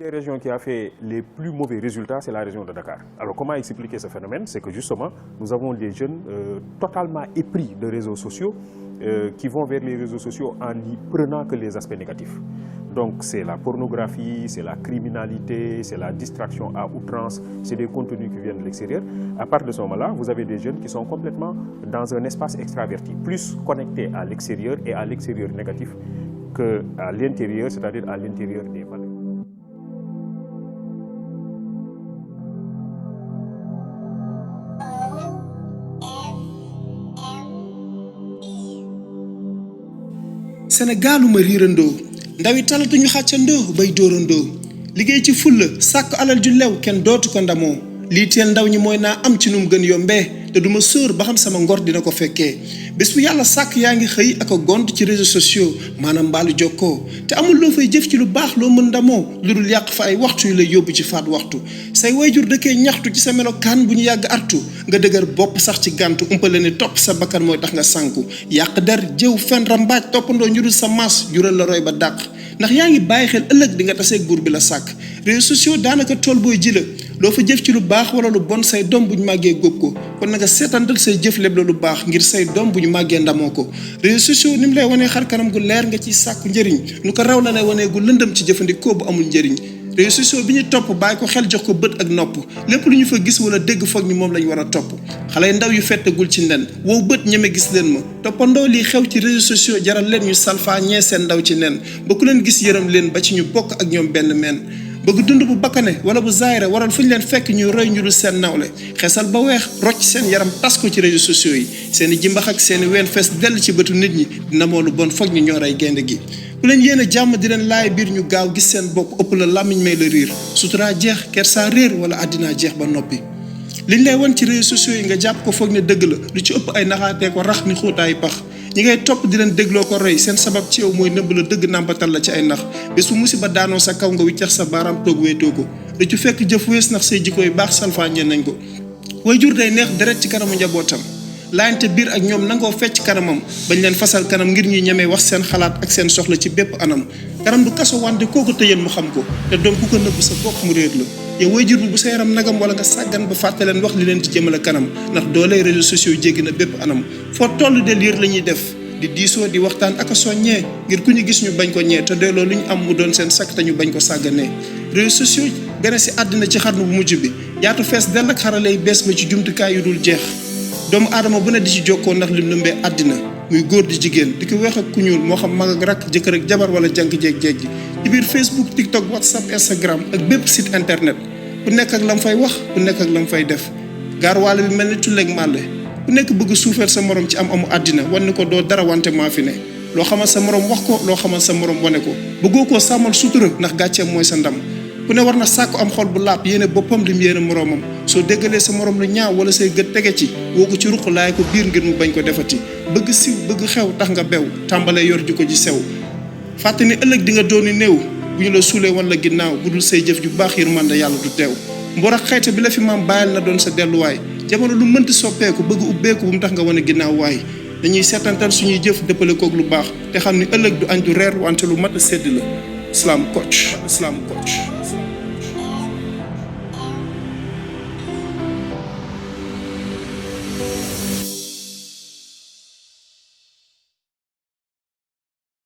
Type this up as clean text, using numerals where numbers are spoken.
des régions qui a fait les plus mauvais résultats, c'est la région de Dakar. Alors comment expliquer ce phénomène? C'est que justement, nous avons des jeunes totalement épris de réseaux sociaux qui vont vers les réseaux sociaux en n'y prenant que les aspects négatifs. Donc c'est la pornographie, c'est la criminalité, c'est la distraction à outrance, c'est des contenus qui viennent de l'extérieur. À partir de ce moment-là, vous avez des jeunes qui sont complètement dans un espace extraverti, plus connectés à l'extérieur et à l'extérieur négatif qu'à l'intérieur, c'est-à-dire à l'intérieur des valeurs. Sénégalu ma riirandoo ndawi talatuñu xàccandoo bay dóorandoo liggéey ci fulla sàkk alal ju lew kenn dootu ko ndamoo lii teel ndaw ñi mooy naa am ci num gën yombee te duma sóor ba xam sama ngor dina ko fekkee bés bu yàlla sàkk yaa ngi xëy ak a gont ci réseaux sociaux maanaam mbaalu jokkoo te amul loo fay jëf ci lu baax loo mën ndamoo lu dul yàq fa ay waxtu yu lay yóbbu ci faat waxtu say wayjur dëkkee ñaxtu ci sa melokaan bu ñu yàgg artu nga dëgër bopp sax ci gàntu umpale ne topp sa bakkan mooy tax nga sànku yàq der jëw fen rambaaj toppandoo njurul sa maas jural la roy ba dàq ndax yaa ngi bàyyi xel ëllëg di nga taseeg buur bi la sàkk réseaux sociaux daanaka tool booy ji la loo fa jëf ci lu baax wala lu bon say doom bu ñu màggee góob ko kon na nga seetantal say jëf lépp la lu baax ngir say doom bu ñu màggee ndamoo ko réseaux sociaux ni mu lay wanee xar kanam gu leer nga ciy sàkku njëriñ nu ko raw la lay wanee gu lëndëm ci jëfandikoo bu amul njëriñ réseaux sociaux bi ñu topp bàyyi ko xel jox ko bët ak nopp lépp lu ñu fa gis wala dégg foog ni moom lañ war a topp xale yu ndaw yu fettagul ci nen wow bët ñeme gis leen ma toppandoo lii xew ci réseaux sociaux jaral leen ñu salfaa ñee seen ndaw ci nen ba ku leen gis yërëm leen ba ci ñu bokk ak ñoom benn meen bëgg dund bu bakkane wala bu zaayre waral fu ñu leen fekk ñuy roy ñu dul seen nawle xeesal ba weex rocc seen yaram tas ko ci réseaux sociaux yi seeni jimbax ak seeni ween fees dell ci bëtu nit ñi dina moo lu bon foog ñu ñoo rey gaynde gi ku leen yéene jàmm di leen laay biir ñu gaaw gis seen bopp ëpp la làmmiñ may la riir suturaa jeex kersaa réer wala àddinaa jeex ba noppi liñ lay wan ci réseaux sociaux yi nga jàpp ko foog ne dëgg la lu ci ëpp ay naxaatee ko rax ni xóotaayu pax ñi ngay topp di leen dégloo ko roy seen sabab ci yow mooy nëbb la dëgg nàmpatal la ci ay nax bés bu musiba daanoo sa kaw nga wiccax sa baaraam toog wéetoo ko lu ci fekk jëf wees ndax say jikko yu baax salfaañee nañ ko way jur day neex deret ci kanamu njabootam laayante biir ak ñoom nangoo fecc kanamam bañ leen fasal kanam ngir ñuy ñemee wax seen xalaat ak seen soxla ci bépp anam kanam du kaso wante koo ko tëjal mu xam ko te doom ku ko nëbb sa bopp mu réer la yow waajur bi bu sa yaram nagam wala nga sàggan ba fàtte leen wax li leen ci jëmale kanam ndax dooley réseaux sociaux jéggi na bépp anam foo toll de liir la ñuy def di diisoo di waxtaan ak a soññee ngir ku ñu gis ñu bañ ko ñee te doyloo lu ñu am mu doon seen sakk te ñu bañ ko sàgganee réseaux sociaux gane si àddina ci xarnu bu mujj bi yaatu fees dell ak xarale yi bees ba ci jumtukaay yu dul jeex doomu aadama bu ne di ci jokkoo ndax lim lëmbee àddina muy góor di jigéen di ko weex ak ku ñuul moo xam mag ak rakk jëkkër ak jabar wala jànk jeeg-jeeg ji ci biir Facebook TikTok WhatsApp Instagram ak bépp site internet ku nekk ak lam fay wax ku nekk ak lam fay def gaarwaale bi mel ni tulleeg màlle ku nekk bëgg suufeel sa morom ci am amu àddina wan ni ko doo dara wante maa fi ne loo xamal sa morom wax ko loo xamal sa morom wane ko bëggoo koo sàmmal sutura ndax gàcceem mooy sa ndam ku ne war na sàkku am xol bu laab yéene boppam lim yéene moroomam soo déggalee sa morom lu ñaaw wala say gët tege ci woo ko ci ruq laay ko biir ngir mu bañ ko defati bëgg siw bëgg xew tax nga bew tàmbalee yor ji ko ci sew fàtte ni ëllëg di nga dooni néew bu ñu la suulee wan la ginnaaw bu dul say jëf ju baax yërmande yàlla du teew mbor ak xayta bi la fi maam bàyyil na doon sa delluwaay jamono lu mënti soppeeku bëgg ubbeeku bu mu tax nga wane ginnaaw waay dañuy seetantal suñuy jëf dëppale koog lu baax te xam ni ëllëg du añ du reer wante lu mat a sedd la Islam Coach